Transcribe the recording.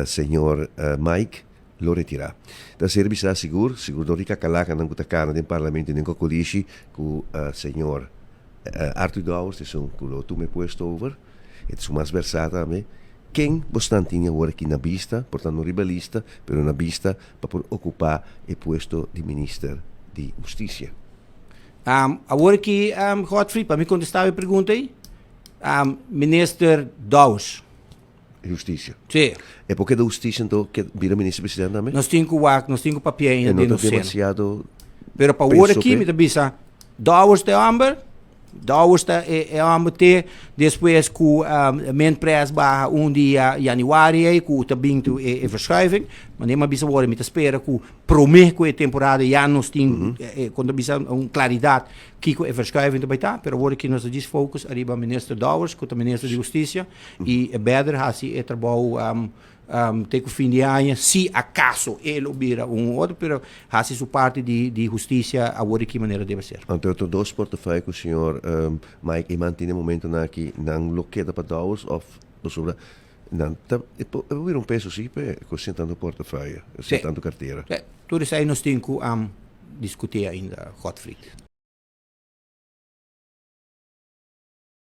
Señor Mike lo retirá. Ta ser bisá sigur, sigur dor di kakalakanan ku ta kana den parlamento i den kokolishi ku señor Arthur Dowers ta esun ku lo tuma e puesto over. E ta esun mas versá tambe. Ken bosnan tin awor aki na bista, por ta no riba lista, pero na bista pa por okupá e puesto di minister di hustisia? Awor aki, Godfrey, pa mi kontestá bo e pregunta ei, Minister Dowers. Hustisia. Sí. E por keda hustisia anto ke bira minister presidente tambe? Nos tin ku wak, nos tin ku papia ainda den nos seno. Demasiado. Pero pa awor aki mi ta bisa Dowers ta e homber, Dowers ta e e homber te despues ku Minpres baha un dia januari ei ku ta bin tu e e verschuiving. Manera mi a bisa awor mi ta spera ku prome ku e temporada ya nos tin kon ta bisa un klaridat kiko e verschuiving ta bai ta, pero awor aki nos ta djis focus ariba minister Dowers ku ta minister di hustisia. I e bèder hasi e trabou te ku fin di aña, si akaso e lo bira un otro, pero hasi su parti di hustisia awor di ki manera debe ser. Anto e otro dos portefeuille ku señor Mike Eman tin e momentonan aki, nan lo keda pa Dowers òf pasobra nan ta e por bira un peso si p'e ku sin tantu portefeuille, sin tantu kartera. Tur esei nos tin ku diskutí ainda, Godfried.